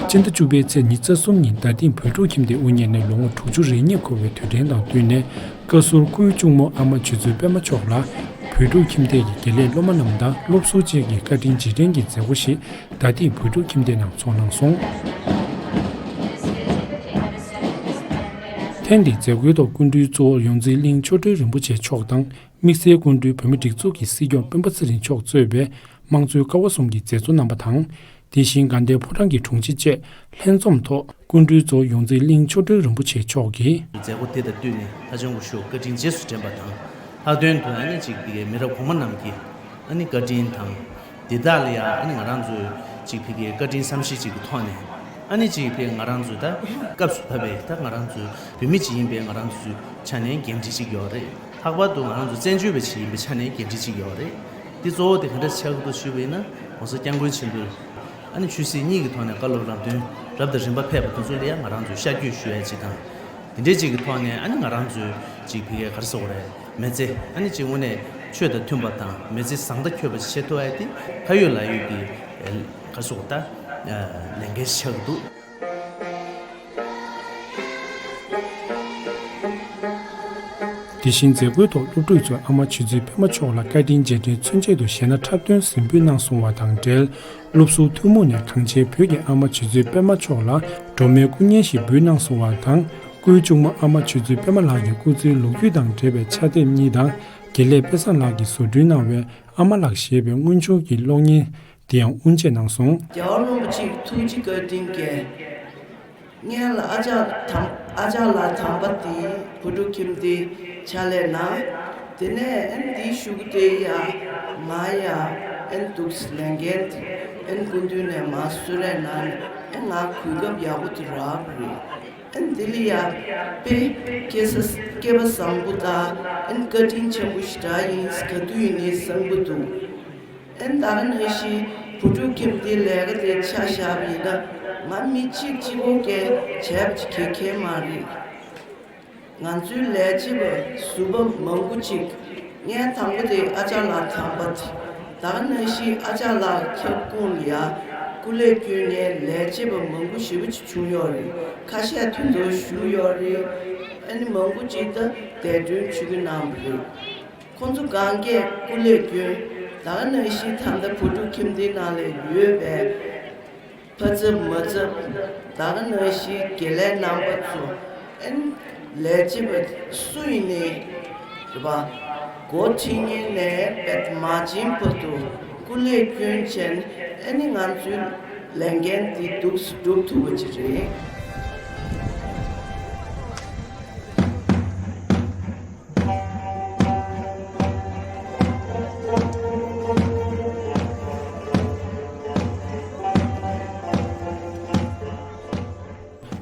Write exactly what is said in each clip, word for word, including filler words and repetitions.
སྤྱི་ཟླ་བཅུ་པའི་ཚེས་ཉི་ཤུ་རྩ་གསུམ་ཉིན་རྡ་སྟེང་བོད་ཕྲུག་ཁྱིམ་སྡེ་དབུ་བརྙེས་ནས་ལོ་ངོ་དྲུག་ཅུ་རེ་གཉིས་འཁོར་བའི་དུས་དྲན་དང་བསྟུན་ནས། བཀའ་ཟུར་སྐུའི་གཅུང་མོ་ཨ་མ་ཆོས་མཛོད་པད་མ་མཆོག་ལ། བོད་ཕྲུག་ཁྱིམ་སྡེ་ཡི་དགེ་ལས་སློབ་མ་རྣམས་དང་སློབ་ཟུར་བཅས་ཀྱི་བཀའ་དྲིན་རྗེས་དྲན་གྱི་མཛད་སྒོ་ཞིག་རྡ་སྟེང་བོད་ཕྲུག་ཁྱིམ་སྡེ་ནང་འཚོགས་གནང་སོང་། ཐེངས་འདིའི་མཛད་སྒོའི་ཐོག་སྐུ་མགྲོན་གཙོ་བོ་ཡོངས་འཛིན་གླིང་ཆོ་འཕྲུལ་རིན་པོ་ཆེ་མཆོག་དང་། དམིགས་བསལ་སྐུ་མགྲོན་བོད་མིའི་སྒྲིག་འཛུགས་ཀྱི་སྲིད་སྐྱོང་སྤེན་པ་ཚེ་རིང་མཆོག་གཙོས་པའི་དམངས་གཙོའི་ཀ་བ་གསུམ་གྱི་མཛད་གཙོ་རྣམ་པ་དང་། དེ་བཞིན་དགའ་ལྡན་ཕོ་བྲང་གི་དྲུང་ཆེ་བཅས་ལྷན་འཛོམས་ཐོག་སྐུ་མགྲོན་གཙོ་བོ་ཡོངས་འཛིན་གླིང་ཆོ་འཕྲུལ་རིན་པོ་ཆེ་མཆོག་གིས། མཛད་སྒོ་དེ་དང་བསྟུན་ནས་ལྷ་ལྕམ་སྐུ་ཞབས་བཀའ་དྲིན་རྗེས་སུ་དྲན་པ་དང་། ལྷག་དོན་དུ་ཨ་ནི་གཅིག་དེ་གའི་མི་རབས་གོང་མ་རྣམས་ཀྱིས་ཨ་ནི་བཀའ་དྲིན་དང་། དེ་དག་ལ་ཡང་ཨ་ནི་ང་རང་ཚོས་གཅིག་དེ་གའི་བཀའ་དྲིན་བསམ་ཤེས་གཅིག་གི་ཐོག་ནས། ཨ་ནི་གཅིག་དེ་ང་རང་ཚོས་ད་སྐབས་སུ་བབས་པའི་ད་ང་རང་ཚོའི་བོད་མི་གཅིག་ཡིན་པའི་ང་རང་ཚོའི་ཆ་ནས་འགན་འཁྲི་གཅིག་ཡོད་རེད། ལྷག་པར་དུ་ང་རང་ཚོ་བཙན་བྱོལ་བ་ཞིག་ཡིན་པའི་ཆ་ནས་འགན་འཁྲི་གཅིག་ཡོད་རེད། འདི་གཙོ་བོ་དེ་ག་འདྲ་ཆགས་ཀྱི་འདུག་ཞུས་པ་ཡིན་ན། ༸གོང་ས་༸སྐྱབས་མགོན་ཆེན་པོས་ཨ་ནི་ཆོས་སྲིད་གཉིས་ཀྱི་ཐོག་ནས་བཀའ་སློབ་ལམ་སྟོན་རབ་དང་རིམ་པ་ཕེབས་པ་དེ་ཚོ་ལ་ཡང་ང་རང་ཚོས་ཤར་བསྐྱོད་ཞུ་ཡ་གཅིག་དང་། དེ་འདྲའི་གཅིག་གི་ཐོག་ནས་ཨ་ནི་ང་རང་ཚོའི་གཅིག་ཕ་གིའི་ག་རེ་ཟེར་དགོས་རེད། མི་ཚེ་ཨ་ནི་གཅིག་དངོས་གནས་ཆོས་དང་མཐུན་པ་དང་མི་ཚེ་བཟང་དྲགས་འཁྱོལ་བ་ཞིག་བྱེད་ཐུབ་ཡ་དེ་ཁ་ཡོད་ལག་ཡོད་ཀྱི་ག་རེ་ཟེར་དགོས་ད་ལས་འགན་ཞིག་ཆགས་ཀྱི་འདུག་དེ་བཞིན་མཛད་སྒོའི་ཐོག་སློབ་ཕྲུག་ཚོས་ཨ་མ་ཆོས་མཛོད་པད་མ་མཆོག་ལ་བཀའ་དྲིན་རྗེས་དྲན་མཚོན་ཆེད་དུ་གཞས་སྣ་འཁྲབ་སྟོན་གཟིགས་འབུལ་གནང་སོང་བ་དང་འབྲེལ། སློབ་ཟུར་ཐུན་མོང་ནས་གངས་ཅན་བོད་ཀྱི་ཨ་མ་ཆོས་མཛོད་པད་མ་མཆོག་ལ་སྒྲོལ་མའི་སྐུ་བརྙན་ཞིག་འབུལ་གནང་སོང་བ་དང་། སྐུའི་གཅུང་མོ་ཨ་མ་ཆོས་མཛོད་པད་མ་ལགས་ཀྱི་སྐུ་ཚེའི་ལོ་རྒྱུས་དང་འབྲེལ་བའི་ཕྱག་དེབ་གཉིས་དང་། དགེ་ལེགས་དཔེ་བཟང་ལགས་ཀྱིས་བཟོ་སྐྲུན་གནང་བའི་ཨ་མ་ལགས་ཞེས་པའི་སྔོན་བྱུང་གི་གློག་བརྙན་དེ་ཡང་དབུ་འབྱེད་གནང་སོང་། རྒྱལ་བ་རིན་པོ་ཆེའི་ཐུགས་རྗེ་བཀའ་དྲིན་གྱིས། སྔོན་ལ་ཨ་ཅག་དམ་ཨ་ཅག་ལགས་དམ་པ་དེ་བོད་ཕྲུག་ཁྱིམ་སྡེའི་ཕྱག་ལས་གནང་། དེ་ནས་ཨན་དེའི་གཞུག་གུ་དེ་ཡ་ང་ཡ་ཨན་འདུག་ལས་འགན་དེ་ཨན་སྐུ་མདུན་ནས་མ་གསོལ་རས་གནང་ནས་ཨན་ང་གོ་སྐབས་ཡག་པོ་དེ་རག་པ་རེད། ཨན་དེ་ལ་ཡ་དཔེ་སྐལ་བཟང་སྐལ་པ་བཟང་པོ་དང་ཨན་བཀའ་དྲིན་ཆེན་པོ་ཞེ་དྲག་ཡིན། ག་དུས་ཡིན་ནའི་བསམ་གྱི་འདུག་ཨན་ད་ག་ནང་བཞིན་བུ་ཕྲུག་ཁྱིམ་སྡེའི་ལས་ཀ་དེ་ཆ་བཞག་པ་ཡིན་ན་ང་མི་གཅིག་གཅིག་པོ་གིས་བྱས་པ་ཅིག་གེ་གེ་མ་རེད། ང་ཚོའི་ལས་བྱེད་པ་ཟུར་པ་མང་པོ་ཅིག་ངས་དང་པོ་དེ་ཨ་ཅག་ལགས་དམ་པ་དེ་ད་ག་ནང་བཞིན་ཨ་ཅག་ལགས་ཁྱབ་ཁོངས་ལ་ཡ་སྐུ་ལས་བསྐྱོན་མཁན་ལས་བྱེད་པ་མང་པོ་ཞེ་པོ་ཅིག་བྱུང་ཡོད་རེད། ཁ་ཤས་དོན་དུ་བཞུགས་ཡོད་རེད། ཨ་ནི་མང་པོ་ཅིག་ད་འདས་གྲོངས་བྱེད་ཀྱི་གནང་བ་རེད། ཁོང་ཚོ་གང་གས་སྐུ་ལས་བསྐྱོན། ད་ག་ནང་བཞིན་ད་ལྟ་བུ་ཕྲུག་ཁྱིམ་སྡེའི་ནང་ལ་ཡོད་པའི་ཕ་ཚབ་མ་ཚབ་ད་ག་ནང་བཞིན་དགེ་ལས་རྣམ་པ་ཚོ་ཨན་ལས་བྱེད་པ་སུ་ཡིན་ནའི་རེད་པ། འགོ་ཁྲིད་མཁན་ནས་བེད་མ་བྱིན་བར་དུ་སྐུ་ལས་བསྐྱོན་བྱས་ཨ་ནི་ང་ཚོའི་ལས་འགན་འདི་འདུག་སེ་སྒྲུབ་ཐུབ་པ་ཅིག་རེད།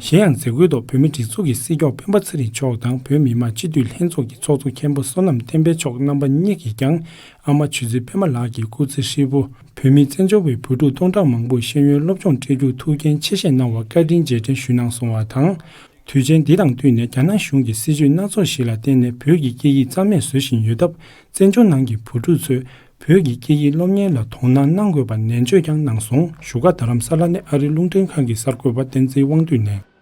གཞན་ཡང་མཛད་སྒོའི་ཐོག་བོད་མིའི་སྒྲིག་འཛུགས་ཀྱི་སྲིད་སྐྱོང་སྤེན་པ་ཚེ་རིང་མཆོག་དང་བོད་མི་མང་སྤྱི་འཐུས་ལྷན་ཚོགས་ཀྱི་ཚོགས་གཙོ་མཁན་པོ་བསོད་ནམས་བསྟན་འཕེལ་མཆོག་རྣམ་པ་གཉིས་ཀྱིས་ཀྱང་ཨ་མ་ཆོས་མཛོད་པད་མ་ལགས་ཀྱི་སྐུ་ཚེ་ཧྲིལ་པོ་བོད་མི་བཙན་བྱོལ་བའི་བུ་ཕྲུག་སྟོང་ཕྲག་མང་པོར་ཤེས་ཡོན་སློབ་སྦྱོང་སྤྲད་རྒྱུར་ཐུགས་འགན་ཆེ་བཞེས་གནང་བར་བཀའ་དྲིན་རྗེས་དྲན་ཞུས་གནང་སོང་བ་དང་། དུས་ཆེན་འདི་དང་བསྟུན་ནས་རྒྱ་ནག་གཞུང་གི་སྲིད་བྱུས་སྣ་ཚོགས་ཤིག་ལ་བརྟེན་ནས་བོད་ཀྱི་སྐད་ཡིག་རྩ་མེད་བཟོ་བཞིན་ཡོད་སྟབས། བཙན་བྱོལ་ནང་གི་བུ་ཕྲུག་ཚོས་བོད་ཀྱི་སྐད་ཡིག་སློབ་གཉེར་ལ་དོ་སྣང་གནང་དགོས་པ་ནན་བརྗོད་ཀྱང་གནང་སོང་། བཞུགས་སྒར་རྡ་རམ་ས་ལ་ནས་ཨ་རིའི་རླུང་འཕྲིན་ཁང་གི་གསར་འགོད་པ་བསྟན་འཛིན་དབང་འདུས་ནས།